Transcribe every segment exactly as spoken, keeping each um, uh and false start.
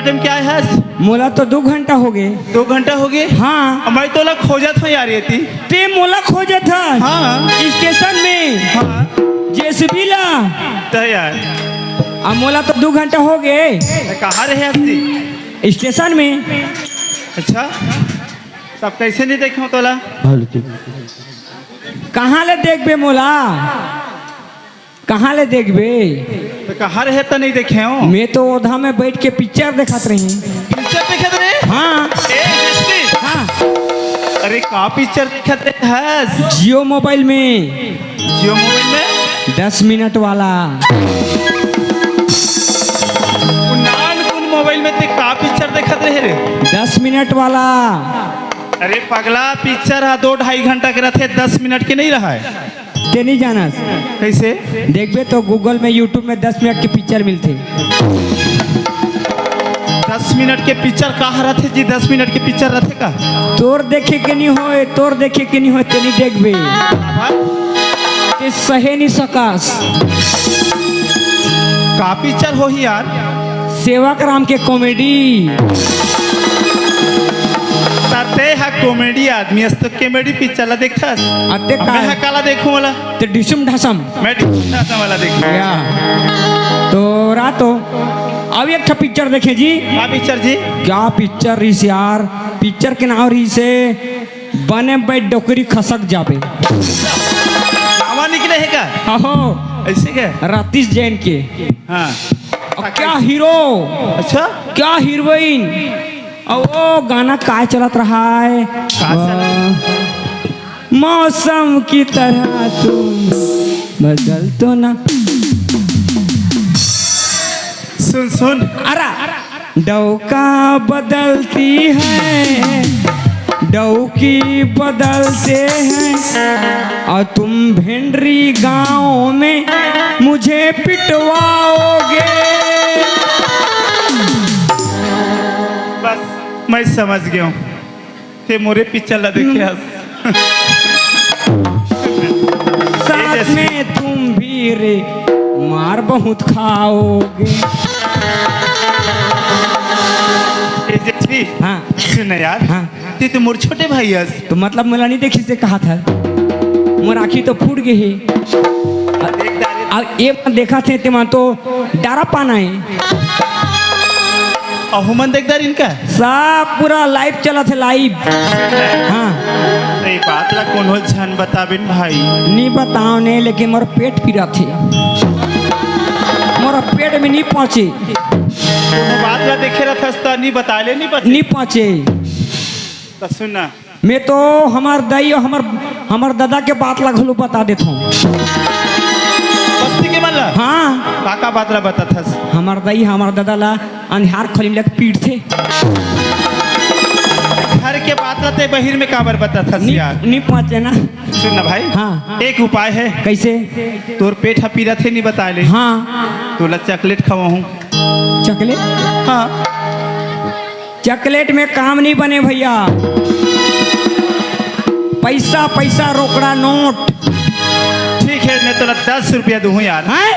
तुम क्या है? मोला तो दू घंटा हो गे। दू घंटा हो गे? हाँ। मैं तोला खोजत हँव यार, एती। ते मोला खोजत हस? हाँ। स्टेशन में? हाँ। जेसीबी ला? त यार। अब मोला तो दू घंटा हो गे। त कहाँ रहे हस ती? स्टेशन में। अच्छा, तब कैसे नहीं देखे हँव तोला? कहाँ ले देखबे मोला? कहाँ ले देखबे? त कहाँ रहे त नहीं देखे हँव? मैं तो ओधा में बैठ के पिक्चर देखत रही। पिक्चर देखत रहे? हाँ। ए, हिस्ट्री। हाँ। अरे, का पिक्चर देखत रहे हस? जियो मोबाइल में। जियो मोबाइल में? दस मिनट वाला। वो नान कुन मोबाइल में ते का पिक्चर देखत रहे रे? दस मिनट वाला। अरे पगला, पिक्चर हा दो ढाई घंटा के रथे, दस मिनट के नहीं रहा है। ते नहीं जानस। कैसे? देखबे तो Google में, YouTube में दस मिनट के पिक्चर मिलथे। दस मिनट के पिक्चर का रथे जी? दस मिनट के पिक्चर रथे का? तोर देखे के नहीं होय, तोर देखे के नहीं होय, ते नहीं देखबे। हाँ? ते सहे नहीं सकस। का पिक्चर होही यार? सेवक राम के कॉमेडी। त ते हा कॉमेडी आदमी अस, तो कॉमेडी पिक्चर ला देखथस? अते अब का? मैं हा काला देखूं वाला? ते ढिसुम ढासम। मैं ढिसुम ढासम वाला देखूं। या। तो रातो, अब एक ठा पिक्चर देखे जी। का पिक्चर जी? क्या पिक्चर रहिस यार? पिक्चर के नाम रहिसे बने बे डोकरी खसक जाबे। नावा निकले हे का? अहो। ऐसे का? रातीश जैन के। हाँ। और क्या हीरो? अच्छा? क्या हीरोइन? और वो गाना का चलत रहा है? का चलत? मौसम की तरह तुम बदल तो ना। सुन, सुन। अरा। डौका बदलती है, डौकी बदलते हैं, और तुम भेंडरी गांव में मुझे पिटवाओगे। बस, मैं समझ गया हूँ। ते मोरे पिक्चर ला देखे हस। साथ में तुम भी रे मार बहुत खाओगे। तेजस्वी, हाँ। सुन ना यार, हाँ। ते तो मोर छोटे भाई हस। तो मतलब मोला नहीं देखिस ते कहा था, मोर आँखी तो फूट गई है। देख दारी। अब ये मन देखा थे ते मन तो डरा पाना है। अहू मन देख दारी इनका? सब पूरा लाइव चलत हे, लाइव। हाँ। नहीं, बात ला कोनो झन बताबिन भाई। नहीं बताओ ने, लेकिन मोर पेट पीरा थे। मोर पेट में नहीं पहुँचे। कोनो बात ला देखे रहथस त नहीं बता ले, नहीं पहुँचे। नहीं पहुँचे। त सुन ना। मैं तो हमर दाई और हमर, हमर दादा के बात ला घलो बता देत हूँ। बस्ती के मन ला? हाँ। का का बात ला बताथस? हमर दाई हमर दादा ला अंधियार खोली में लेके पीटथे। घर के बात ला ते बहिर में काबर बताथस नी-, यार? नी पहुँचे ना। सुन ना भाई। हाँ। एक उपाय है। कैसे? तोर पेट ह पीरा थे, नी बता ले। हाँ। तोला चॉकलेट खवाहूँ। चॉकलेट? हाँ। चॉकलेट में काम नहीं बने भैया, पैसा, पैसा, रोकड़ा नोट। ठीक है, मैं तोला दस रुपया दूहूँ यार। हैं?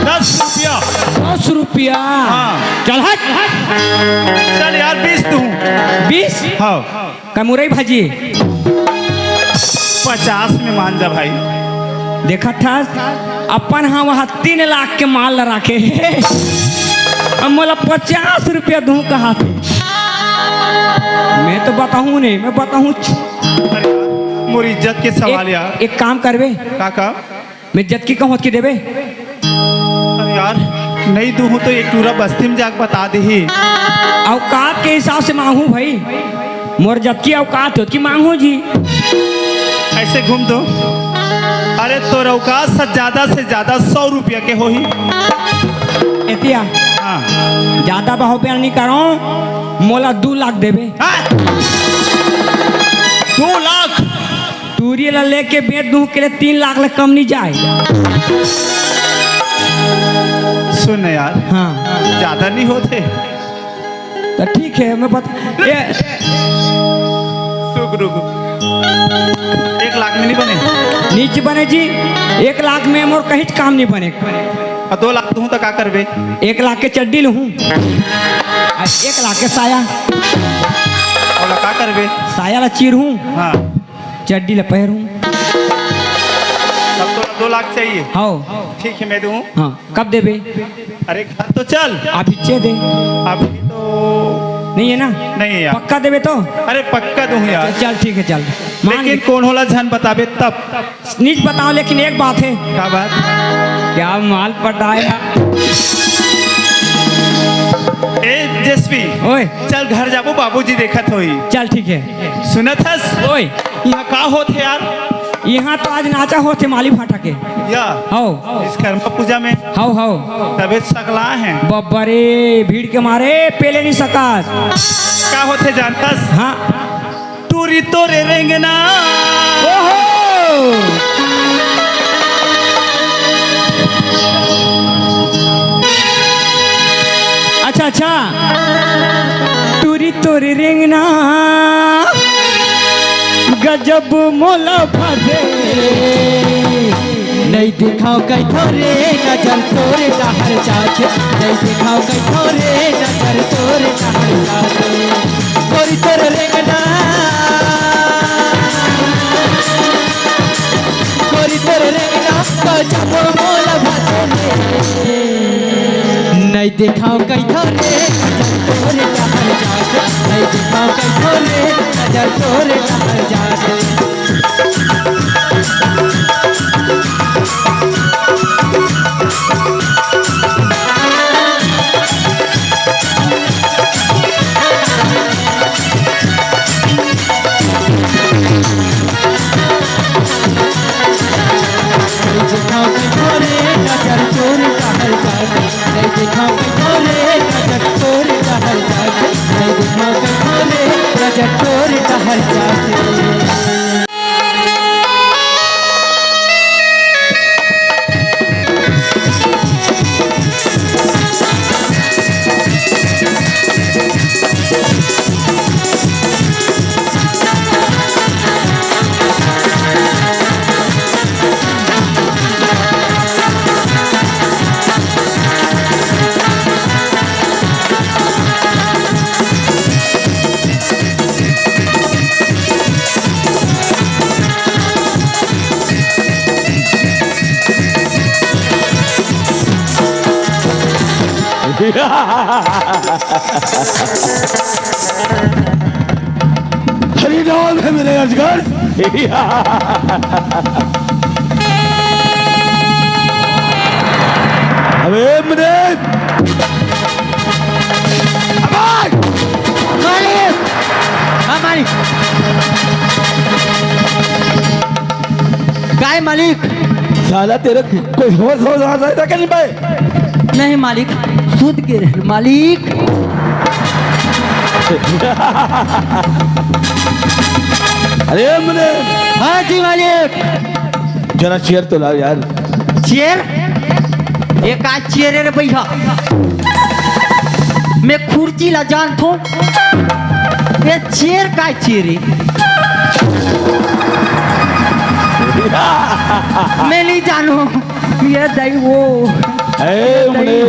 दस रुपया। दस रुपया? हाँ। चल हट। चल यार, बीस दूहूँ। बीस? हाँ। का मुरई भाजी? पचास में मान जा भाई। देखत हस, अपन हा वहाँ तीन लाख के माल ला राखे हे, अब मोला पचास रुपया दूँ कहा थे। मैं तो बताहूँ नहीं, मैं बताहूँ। अरे यार, मोर इज्जत के सवाल एक, यार। एक काम करबे। का काम? मैं जतकी कहूँ ओतकी देबे। अरे यार, नहीं दूहूँ तो एक टूरा बस्ती में जाके बता देही। औकात के हिसाब से मांगू भाई, मोर जतकी औकात हे ओतकी मांगू जी। ऐसे घूम दो। अरे तोर औकात से ज्यादा से ज्यादा सौ रुपया के होही। एतिया। हाँ। ज्यादा बाहुबल नहीं करो, मोला दू लाख देबे। हाँ? दू लाख? टूरी ला लेके बेच दूँ के लिए तीन लाख ले कम नहीं जाए। सुन ना यार। हाँ। ज्यादा नहीं होते। तो ठीक है, मैं बता, ये रुक, रुक। एक लाख में नहीं बने? नीचे बने जी, एक लाख में मोर कहीं काम नहीं बने। और दो लाख दूँ तो का करबे? एक लाख के चड्डी लूँ। आ, एक लाख के साया। ओला का करबे? साया ला चीरहूँ, हाँ। चड्डी ला पहिरहूँ। तब तो दो लाख चाहिए। हव। ठीक है, मैं दूँ। हाँ, कब देबे? अरे, घर तो चल। अभी चे दे। अभी तो नहीं है ना? नहीं है यार। पक्का देबे तो? अरे, पक्का दूँ यार। चल, ठीक है, चल। मान लेकिन ले। कोनो ला झन बताबे तब। नीच बताओ, लेकिन एक बात है। का बात? क्या माल पटाया। ए जेएसपी, ओए। चल घर जाबो, बाबूजी देखत होही। चल ठीक है। सुनत हस? ओए। इहाँ का होत हे यार? इहाँ तो आज नाचा होत हे माली भाटा के। या। हव। विश्वकर्मा पूजा में। हव, हव। तबे सकला हे। बब्बा रे, भीड़ के मारे पेले नहीं सकास। का होत हे जानथस? हाँ। टूरी तोरे रेंगना। ओहो! अच्छा, अच्छा। टूरी तोरे रेंगना, गजब मोला भाथे। नइ देखाव कहिथों रे, नजर तोरे डहर जाथे। नइ देखाव कहिथों रे, नजर तोरे डहर जाथे। कोरी तोर रेंगना, कोरी तोर रेंगना, गजब मोला भाथे। नइ देखाव कहिथों रे, नजर तोरे डहर जाथे। नइ देखाव कहिथों रे, नजर तोरे डहर जाथे। हरि नाम है मेरे अजगर। अबे मने। अबे! मालिक! हाँ, मालिक। काय मालिक? साला तेरा कोई होश होश आ रहा था क्या नहीं बे? नहीं मालिक, सुत गे रहेन मालिक। अरे मने। हाँ जी मालिक। जरा चेयर तो लाव यार। चेयर? ये का चेयर हे रे भैया? मैं खुर्ची ला जानथों। ये चेयर का चेयर हे? मैं नहीं जानों। ये दई वो। ए, मने।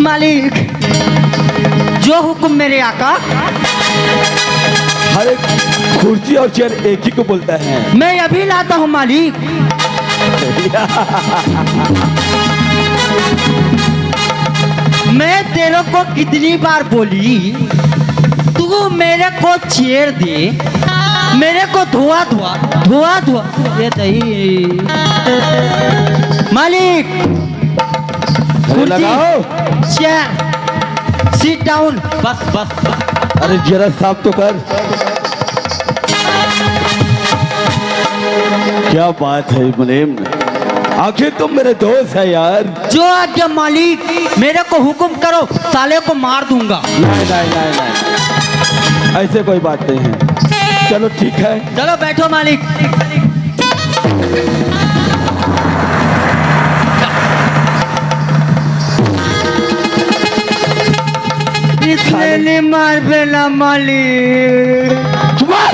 मालिक, जो हुक्म मेरे आका। अरे, खुर्ची और चेयर एक ही को बोलता है। मैं अभी लाता हूँ मालिक। मैं तेरे को कितनी बार बोली, तू मेरे को चेयर दे, मेरे को धोआ धोआ, धोआ धोआ। ये दई। मालिक, अरे कुर्सी, लगाओ। चेयर, sit down, बस, बस, बस। अरे जरा साफ तो कर। क्या बात है मुनीम, आखिर तुम मेरे दोस्त है यार। जो आज्ञा मालिक, मेरे को हुक्म करो, साले को मार दूंगा। नहीं, नहीं, नहीं, नहीं, ऐसे कोई बात नहीं है। चलो ठीक है। चलो बैठो मालिक। इसने नहीं मार बेला मालिक। चुप रह।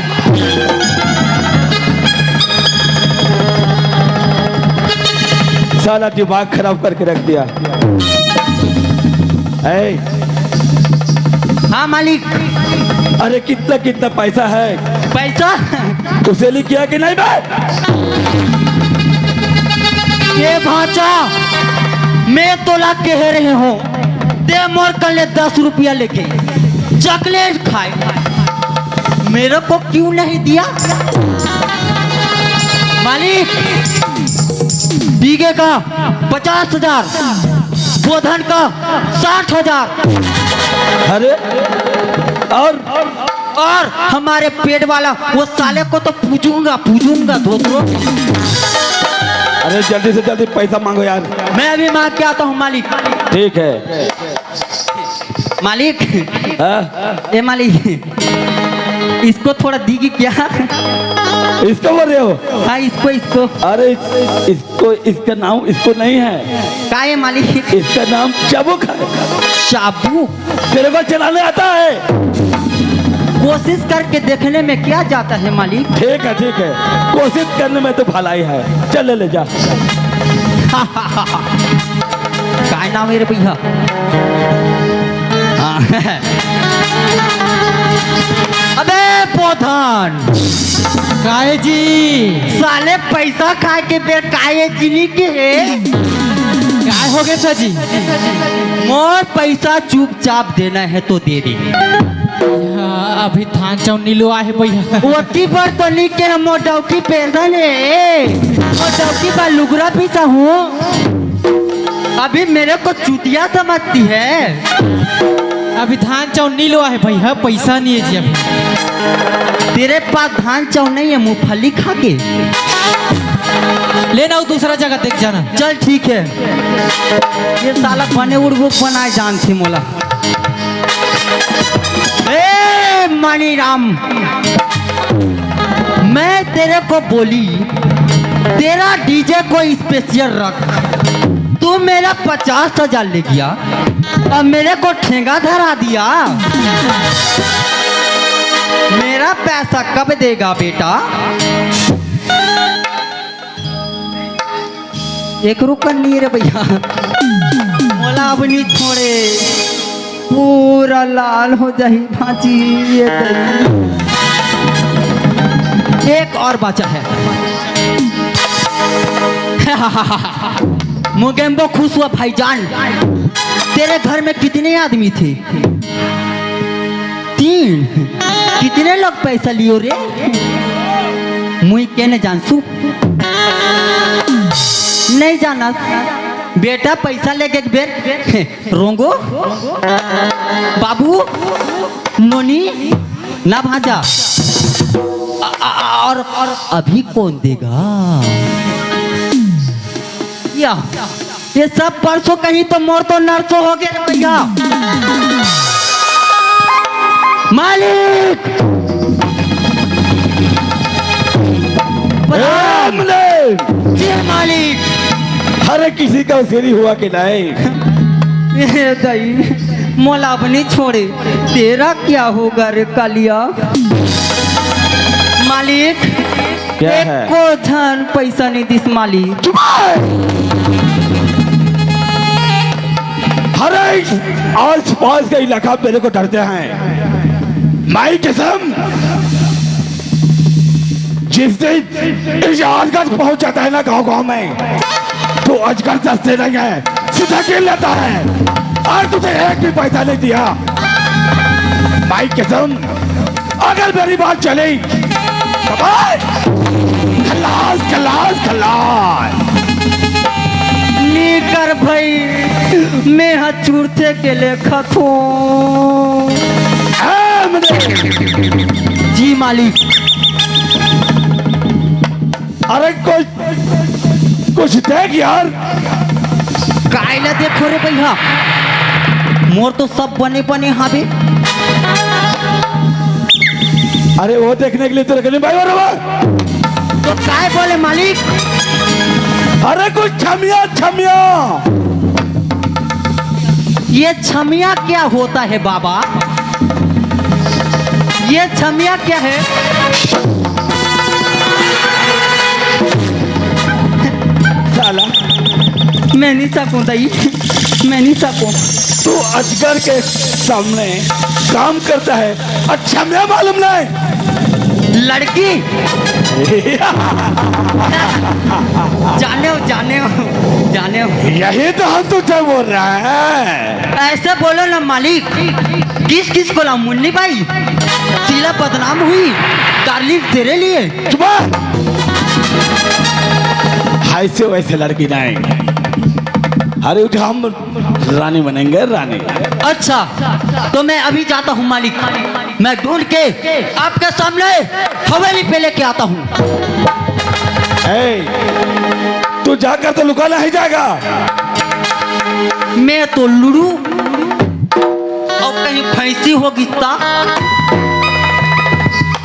साला दिमाग खराब करके रख दिया। है। हाँ मालिक। अरे कितना कितना पैसा है? पैसा? उसे ली किया कि नहीं बे? ये भांचा, मैं तोला कह रहे हूँ, दे मोर कन ले दस रुपया लेके चॉकलेट खाए, मेरे को क्यों नहीं दिया? मालिक, बीघे का पचास हजार, बोधन का साठ हजार। अरे, और? और हमारे पेट वाला वो साले को तो पूजूंगा, पूजूंगा धोत्रो। अरे जल्दी से जल्दी पैसा मांगो यार। मैं अभी मांग के आता हूँ मालिक। ठीक है। मालिक। हाँ? ए मालिक, इसको थोड़ा दीगी क्या? इसको बोल रहे हो? हाँ, इसको, इसको। अरे इस, इसको, इसका नाम इसको नहीं है। का है मालिक? इसका नाम चाबुक है। चाबुक? तेरे को चलाने आता है? कोशिश करके देखने में क्या जाता है मालिक। ठीक है, ठीक है, कोशिश करने में तो भलाई है। चल ले, ले जा। काय नाम है रे भैया? हाँ। अबे पोधन, काय जी? साले पैसा खाए के बेर काय जिनी के हे? काय हो गए सर जी? मोर पैसा चुपचाप देना है तो दे दे। हाँ, अभी धान चाउर नी लुआ हे भैया। ओती बर तो नी के मोर डौकी पैसा ले, मोर डौकी बा लुगरा पीसा हूँ। अभी मेरे को चूतिया समझती है। अभी धान चाउर नी लुआ हे भैया, पैसा नी हे जी अभी। तेरे पास धान चाउर नहीं है, मूंगफली खा के। लेना हो दूसरा जगह देख जाना। चल ठीक है। ये साला बने उड़बो बनाए जानथे मोला। ए मणिराम, मैं तेरे को बोली, तेरा डीजे को स्पेशल रख, तू मेरा पचास हजार ले गया और मेरे को ठेंगा धरा दिया। मेरा पैसा कब देगा बेटा? एक रुकन नहीं रे भैया, मोला अब नहीं छोड़े, पूरा लाल हो जाही भांची। ये दही। एक और बचा है। मुगेम्बो खुश हुआ भाईजान। तेरे घर में कितने आदमी थे? तीन। कितने लोग पैसा लियो रे? मुई के न जानसू। नहीं जाना। बेटा पैसा लेके एक बेर रोंगो, बाबू, नोनी, ना भांजा। अ-, अ-, और, और अभी कौन देगा? या, ये सब परसों कहीं तो मोर तो नरसों हो गए रे भैया। मालिक! ए, अमले! जी मालिक। अरे किसी का उसेरी हुआ कि नहीं? ए दाई, मोला अब नहीं छोड़े। तेरा क्या होगा रे कालिया? मालिक, क्या है? एको झन पैसा नहीं दिस मालिक। चुप है। अरे आस पास का इलाका मेरे को डरते हैं। माई कसम, जिस दिन इस अजगर पहुंच जाता है ना गांव गांव में, तो अजगर दस्ते नहीं है, सीधा गिर लेता है और तुझे एक भी पैसा नहीं दिया। माई कसम, अगर मेरी बात चली तो भाई, खलास, खलास, खलास। नी कर भाई, मैं हा चूरथे के लेखा थो। ए, मदे। जी मालिक। अरे कुछ, कुछ देख यार। काय ला देखो रे भैया, मोर तो सब बने बने हावे। अरे वो देखने के लिए तो रखने भाई, और वो तो काय बोले मालिक? अरे कुछ छमिया, छमिया। ये छमिया क्या होता है बाबा? ये छमिया क्या है? साला, मैं नहीं सकूं दाई। मैं नहीं सकूं। तू अजगर के सामने काम करता है, अच्छा मैं मालूम नहीं। लड़की। जाने हो, जाने हो, जाने हो। यही तो हम तुझे बोल रहे हैं। ऐसे बोलो ना मालिक, किस किस को लाऊं? मुन्नी बाई, शीला बदनाम हुई, डार्लिंग तेरे लिए। चुप। ऐसे वैसे लड़की नहीं। अरे, हम रानी बनेंगे, रानी। अच्छा, तो मैं अभी जाता हूँ मालिक, मैं ढूंढ के आपके सामने हवेली पे लेके आता हूँ। ए, तू जाकर तो लुका नहीं जाएगा। मैं तो लुड़ू और कहीं भैंसी होगी ता।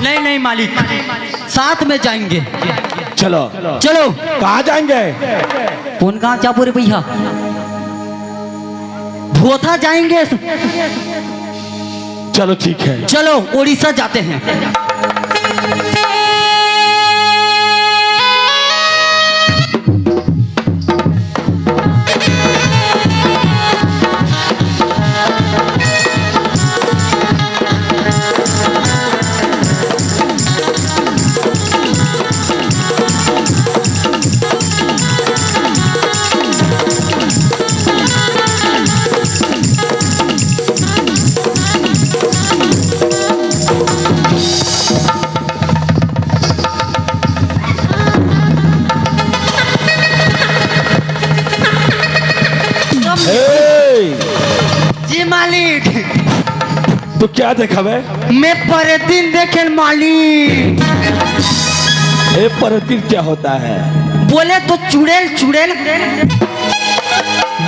नहीं, नहीं मालिक, साथ में जाएंगे। चलो। चलो। कहाँ जाएंगे? कौन कहाँ जाबो रे भैया? भोथा जाएंगे। चलो ठीक है। चलो उड़ीसा जाते हैं। ए! जी मालिक। तू क्या देखा बे? मैं परतीन देखेन मालिक। ए, परतीन क्या होता है? बोले तो चुड़ैल, चुड़ैल।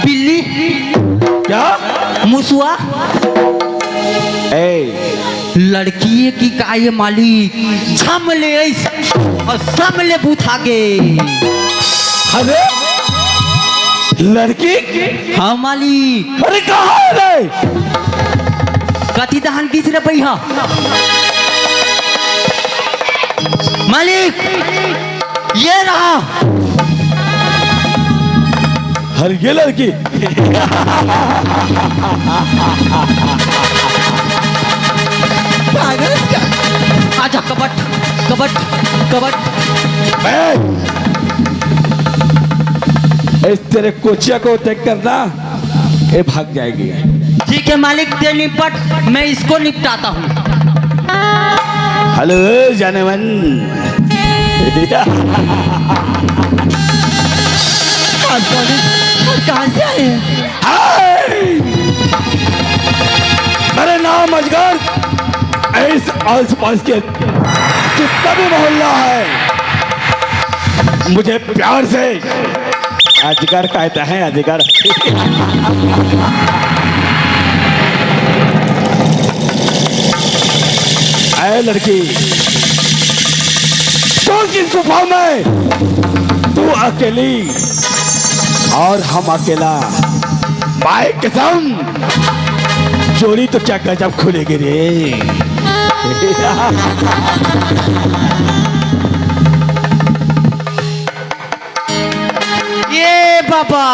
बिल्ली। क्या? मुसुआ। ए, लड़की की का ये मालिक, झम ले ऐस और सम ले बुथागे। अरे, लड़की? हाँ मालिक। अरे, कहाँ है रे? कति दहन किस रे पैहा? मालिक, ये रहा। अरे, ये लड़की। पागल क्या? आजा, कबट, कबट, कबट। ए, इस तेरे कोचिया को देख कर ना, ये भाग जाएगी। ठीक है मालिक, ते निपट, मैं इसको निपटाता हूँ। हेलो, जानेमन। आप कौन हैं? और कहाँ से आए हैं? हाय! मेरा नाम अजगर। इस आसपास के जितना भी मोहल्ला है, मुझे प्यार से अजगर कहता है, अजगर। ऐ लड़की, तू किस गुफा में? तू अकेली और हम अकेला। भाई कसम, जोड़ी तो क्या गजब खुलेगी रे। ये बाबा,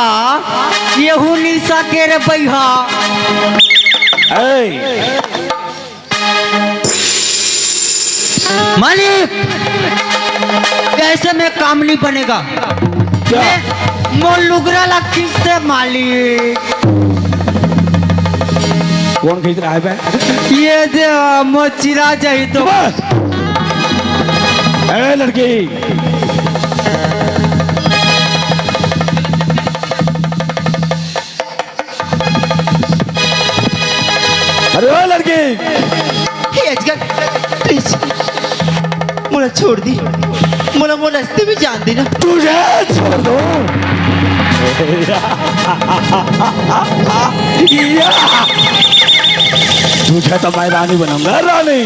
ये हूँ निशा के रे बैहा। ऐ, मालिक, ऐसे में काम नहीं बनेगा। क्या? मैं मोर लुगरा ला खींचते मालिक। कौन खींच रहा है बे? ये दे, मोर चिरा जाही तो। बस। ए लड़की, अरे ओ लड़की। हे अजगर, प्लीज, मोला छोड़ दी, मोला मोर रस्ते में जान देना। तुझे छोड़ दूं? तुझे तो मैं रानी बनाऊंगा, रानी।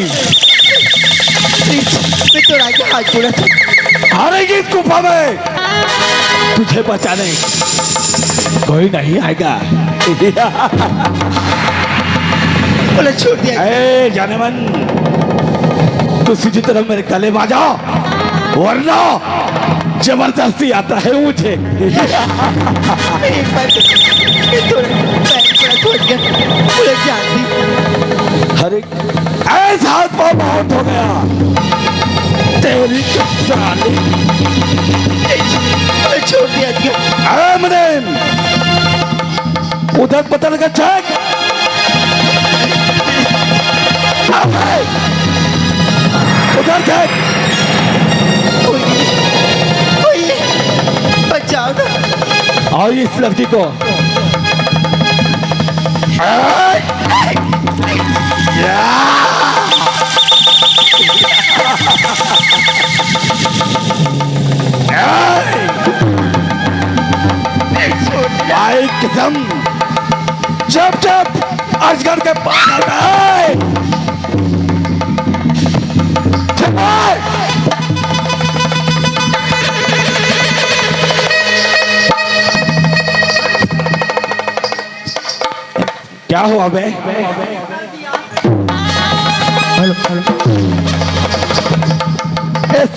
प्लीज, मैं तोर आगे हाथ जोड़ा था। अरे इस गुफा में तुझे बचाने कोई नहीं आएगा। बोला छोड़ दिया। ए, जानेमन, तू सीधी तरह मेरे गले में आ जा, वरना जबरदस्ती आता है मुझे। एक बार थोड़ा पैर थोड़ा छोड़ के, थोड़ा जान दी। अरे, ऐसा हाथ पाँव बहुत हो गया। तेरी कचाली। छोड़ दिया, दिया। अरे मुनीम, उधर पता लगा, चेक। अबे! उधर देख। कोई नहीं, कोई नहीं। बचाओ ना। और इस लड़की को। भाई कसम, जब जब अजगर के पास आता है, चुप है। क्या हुआ बे? Hello, hello. इस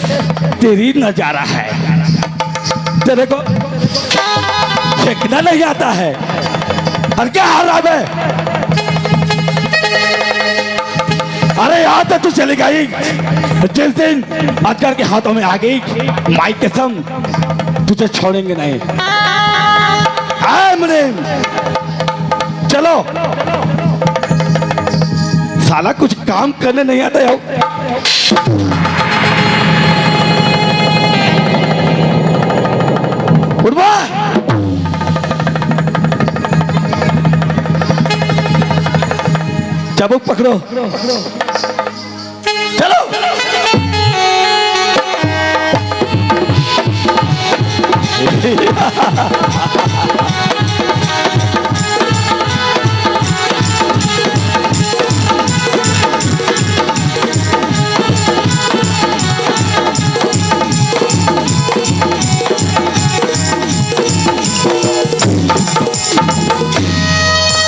तेरी नजारा है, तेरे को फेंकना नहीं आता है? और क्या हाल है बे? अरे, यहाँ तो तू चली गई, जिस दिन अजगर के हाथों में आ गई, माई कसम, तुझे छोड़ेंगे नहीं। आए मुनीम, चलो। साला कुछ काम करने नहीं आता यार। उठवा। चाबुक पकड़ो। चलो।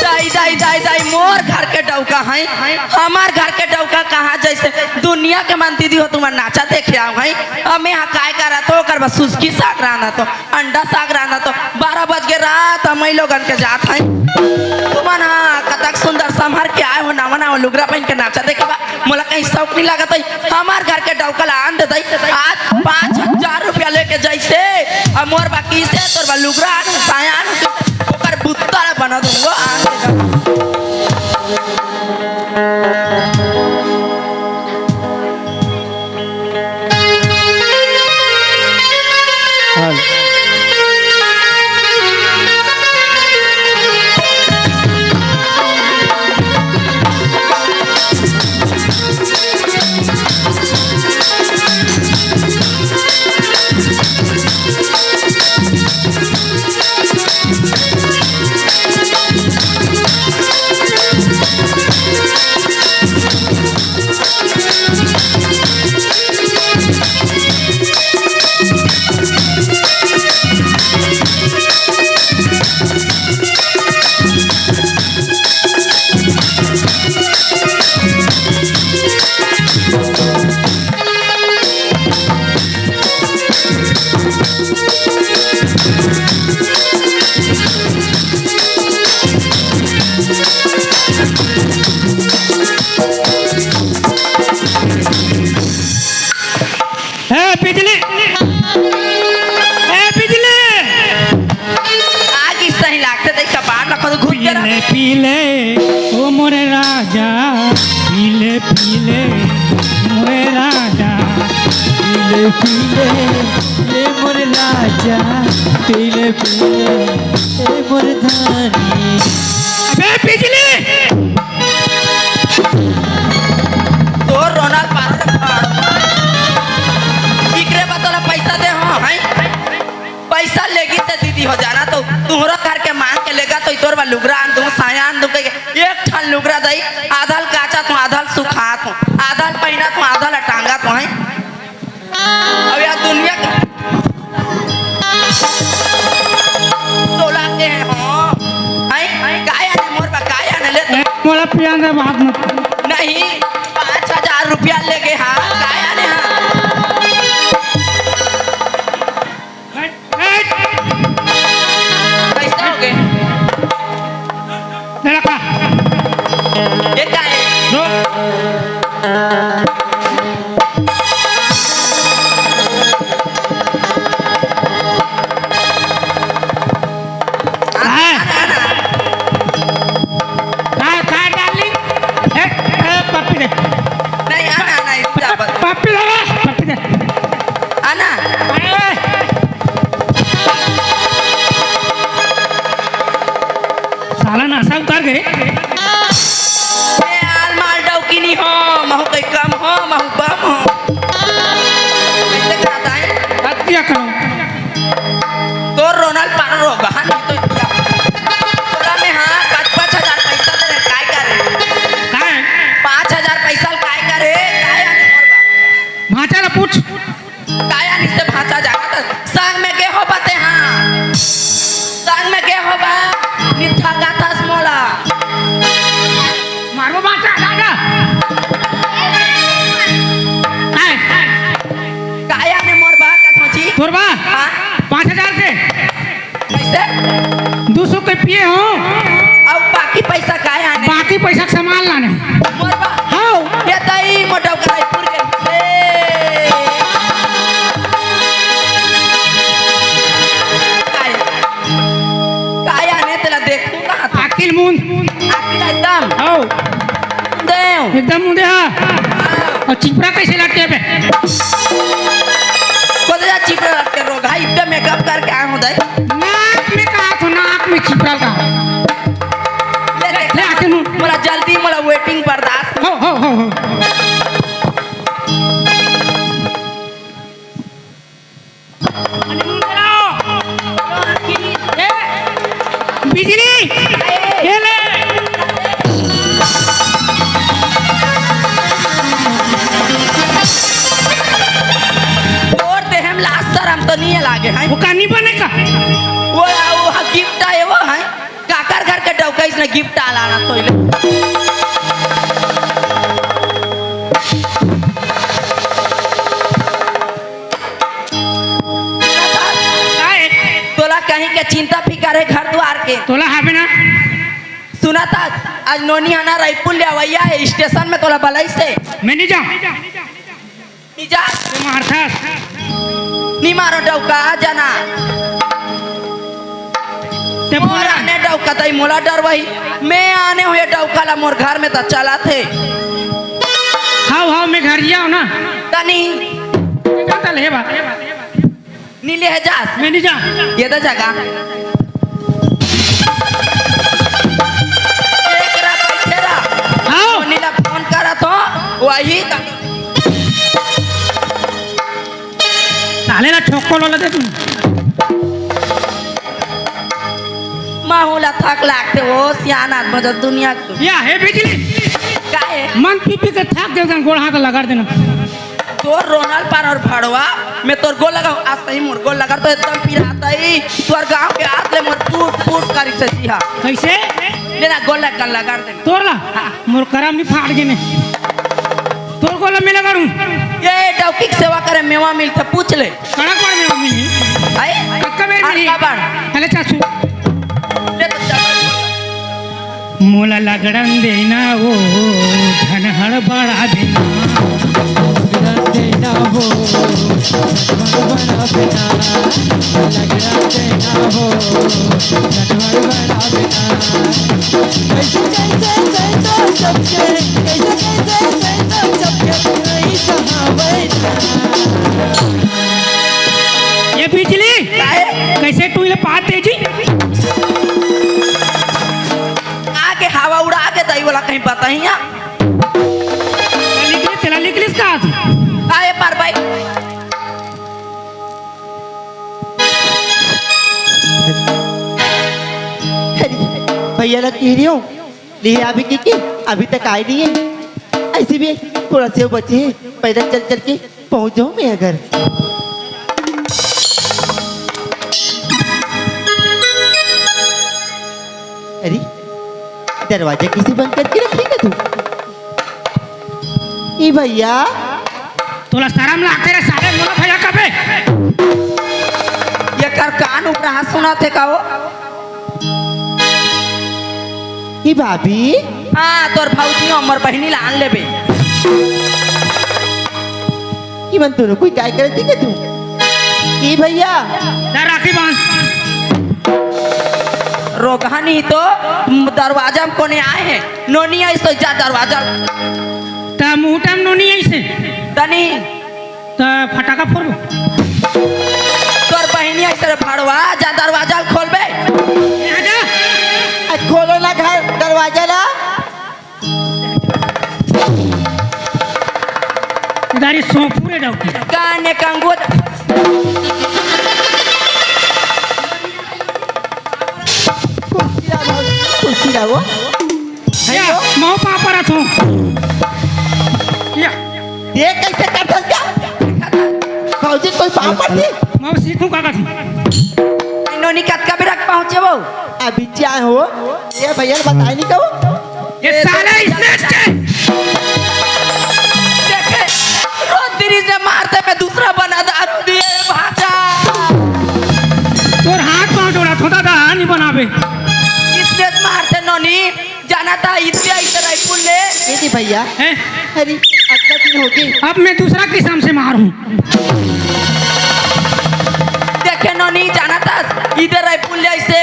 दाई, दाई, दाई, दाई, मोर घर के डौका है, हमार घर के डौका कहाँ जैसे दुनिया के मन दीदी हो तुम्हार नाचा देखे आओ है। अब मैं यहाँ काय करत हो, ओकर बस सुस्की साग रांधत हो, अंडा साग रांधत हो, बारह बज के रात हम लोगन के जात है। तुमन हाँ कतक सुंदर संभर के आए हो, नवा नवा लुगरा पहन के नाचा देखे बा, मोला कहीं शौक नहीं लागत है। हमार घर के डौका ला आन दे दई, आज पाँच हजार रुपया लेके जैसे, अब मोर बाकी से तोर बा लुगरा आन, साया आन, ओकर बुत्ता ला बना दूंगो, आन दे दई। ए बिजली, ए बिजली। आगी सही लागथे, देख कपार ला खुद घुट के रह। पीले पीले, ओ मोरे राजा, पीले पीले, मोरे राजा। पीले पीले, ए मोरे राजा, पीले पीले, ए मोरे धानी। अबे बिजली। तोर रोना पारो रे फाड़। इकरे बा तोला पैसा दे हो, हैं? पैसा लेगी से दीदी हो जाना तो तुहरा घर के मांग के लेगा तो तोर बा लुगरा आन दूं, साया आन दूं, कहिके एक ठन लुगरा दई, आधल काचा तू, आधल सुखात हूँ, आधल पहिना तू, आधल टांगा तू, हैं? अब यार दुनिया के तोला के हो, हैं? काय आने मोर बा, काय आने ले तू? ए, मोला पियान दे बात मत। नहीं, पाँच हजार रुपया लेगे हा, काय आने हा? हट, हट। कैसा हो गए? काया निसे भांचा जागत। संग में के हो बते हाँ। संग में के हो बा। निथा गाथस मोला। मारो बाटा दादा। काय? काया ने मोर बा कथोची। तोर बा? हाँ। पाँच हजार के। कैसे? दो सौ के पिए हो। अब बाकी पैसा काय आने? बाकी पैसा के सामान लाने। मोर बा-, हाँ। ये तई मोटो कराई पुर गई। ए। काय? काय आने तेला देखूंगा। अकिल मुंद। अकिल एकदम। हाँ। देव। एकदम मुंदे हा। अउ चिपरा कइसे लटके बे? कोदे जा चिपरा लटके रो, भाई, इतना मेकअप करके आए हो दाई। नाक में कहा तो नाक में चिपरा का। ले देख, ले आके मुंह। मोला जल्दी, मोला वेटिंग बर्दाश्त। हो, हो, हो, हो। ए, बिजली, ए ले। तोर देह में लाज शरम तो नहीं लागे है? वो का नहीं बने का? वो, वो गिफ्ट आए वो है। काकर घर के डौका इसने गिफ्ट आला ना तोइले। काय? तोला कहीं के चिंता फिकर है घर द्वार के? तोला हावे ना? सुना था, आज नोनी आना रायपुर ले आवैया है, स्टेशन में तोला बलई से। मैं नहीं जाऊँ। निजा। ते मारथस। नी मारो डौका, जना। ते मोर बोला। आने डौका तई मोला डरवही। मैं आने हुए डौका ला मोर घर में त चला थे। हाव, हाव, मैं घर जाओ ना। तनी। ये का तल है बा? नी ले जास। मैं नहीं जा। ये तो जगह। एक रहा, बैठे रहा। हाव। नीला फोन करा तो वही त- साले ना छोको लो लगे तू। माहौल थक लागते वो सियान आदमी जो दुनिया को। या है बिजली। का है? मन पी पी के थक गए, गोड़ हाथ लगा देना। तोर रोनल पान और भड़वा, मैं तोर गोल लगाऊं, आज सही मोर गोल लगा तो एकदम पिराता ही। तोर गांव के हाथ ले मोर फूट फूट करी से जी हाँ। कैसे? लेना गोल लगा, लगा देना। तोर ला? हाँ। मोर करम नहीं फाड़ के ने। तोर गोल में लगा दूं। ये डौकी की सेवा करे, मेवा मिलता, पूछ ले। कड़क बार मेवा मिली। आई? कक्का बेर मिली। हल्का बार। हेले चाचू। ले तो चाचू। मोला लगड़न देना वो, झन हड़बड़ा देना। लगड़न देना वो, झन हड़बड़ा देना। लगड़न देना वो, झन हड़बड़ा देना। कैसे, कैसे, कैसे सबके, कैसे, कैसे, कैसे सबके, नहीं सहावैना। ये बिजली, काहे? कैसे तू ये पाते जी? आके हवा उड़ा के दई वाला कहीं बताइया। निकली, तेला निकलिस का? आए पर भाई। अरे, भैया ला कह रही हूँ, ले अभी की, की, अभी तक आई नहीं है। ऐसे भी थोड़ा से बचे हैं, पैदल चल चल के पहुंच जाऊं मैं अगर। अरे, दरवाजा किसी बंद करके रखेगा तू? ई भैया। तोला शरम लागते रे साले, मोला भैया कबे? ये कर कान उपरा सुना थे का वो? ई भाभी। हाँ, तोर भौजी हमर बहिनी ला आन लेबे। ई मन तोरो कोई काय करे दिखे तू? ई भैया। दा राखी बांध। रोगहनी तो दरवाजा में कोने आए हैं। नोनी आइस तो जा दरवाजा। त मुहूटा में नोनी आइस हे। तनी। त फटाका फोड़बो। तोर बहिनी आइस रे भड़वा, जा दरवाजा ल खोलबे। ए, आजा। ए, खोलो ना घर, दरवाजा ला। इधर ही सौंपू रे डौकी। काने कंगुआ। कुर्सी ला, कुर्सी ला वो। या, मऊ पापा रथो। या। ये कैसे करथस का? भौजी, कोई पाँव पड़थे। मैं सीखूं का कथी? नोनी, कतका बेरा के पहुंचे वो? अभी क्या हो? ये भैया ने बताया नहीं कहू? ये साला इसने देखे, रोज दिन से मारते में दूसरा बना दारू दिए भाजा। तोर हाथ पाँव जोड़ा थोड़ा दा नहीं बनावे। इसने मारते नोनी, जाना था इतिया इधर आई पुल ले। ये जी भैया। हैं? अरे, अतना दिन हो गए। अब मैं दूसरा किस्म से मारूं। देखे नोनी, जाना था इधर आई पुल ले ऐसे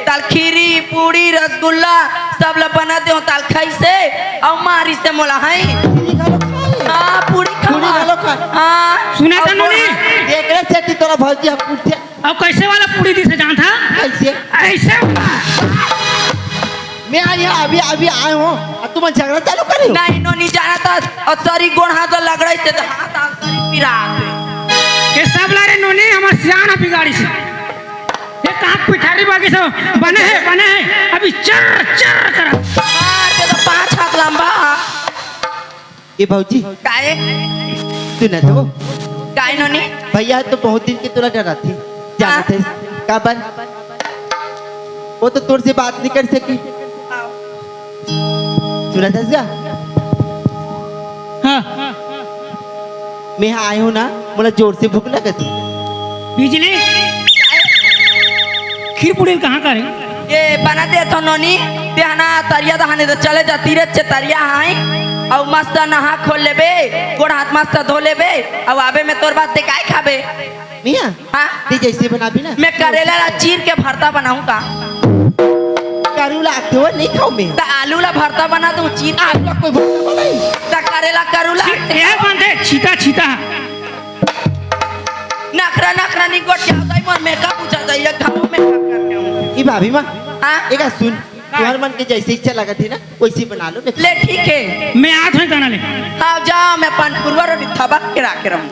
दाल खीरी, पूड़ी, रसगुल्ला सब ला बना दे हो दाल खाई से और मारी से मोला है। पूड़ी खा लो, खा लो। हाँ, पूड़ी खा पूड़ी लो। खा लो, खा। हाँ। सुना था और नोनी? बोला, एकरे सेती तोरा भौजी हम पूछे। अब कैसे वाला पूड़ी दी से जानता? कैसे? ऐसे वाला। मैं यहाँ अभी, अभी आया हूँ और तुम झगड़ा चालू कर रहे हो? नहीं, नोनी, जाना था और सरी गोड़ हाथ लगड़े से तो हाथ आंसरी पिरात। ये सब ला रे नोनी, हमर सियान बिगाड़ी से। ये कांक पिठारी बाकी सब बने है, बने है। अभी चर, चर करा। हाँ, ते तो पाँच हाथ लंबा। ये भौजी, काहे? तू ना दो। काहे नोनी? भैया तो बहुत दिन के तोला डराथे। जानत हाँ। है? काबर? वो तो तोर से बात नहीं कर सकी। हाँ। सुना था क्या? हाँ। मैं यहाँ आए हूँ ना, मोला जोर से भूख लगा थी। बिजली? खीर पूड़ी कहाँ का रे? ये बना दे तो नोनी, ते हना तरिया दहाने तो चले जा, तीरथ से तरिया हाई, और मस्त नहा खोल लेबे, गोड़ हाथ मस्त धो लेबे, और आबे में तोर बात ते काय खाबे? मियाँ, हाँ? ते जैसे बनाबी ना। मैं करेला ला चीर के भरता बनाऊं का? करू ला आते हो, नहीं खाऊं मैं। त आलू ला भरता बना दूं, चीर के। आलू ला कोई भरता बनाई? त करेला करू ला आते ये हो। बनते छीता, छीता। नखरा, नखरा नहीं गोट जाता ही, मोर मेकअप पूछा जाइए, घरों मेकअप करके आऊं। ई भाभी माँ, हाँ? एक बात सुन, तुम्हारे मन के जैसे इच्छा लगा थी ना, वैसे ही बना लो। ले ठीक है। मैं आत हूँ तना ले। हाँ, जा, मैं पानपुरवा रोटी थबक के राखे रहूं।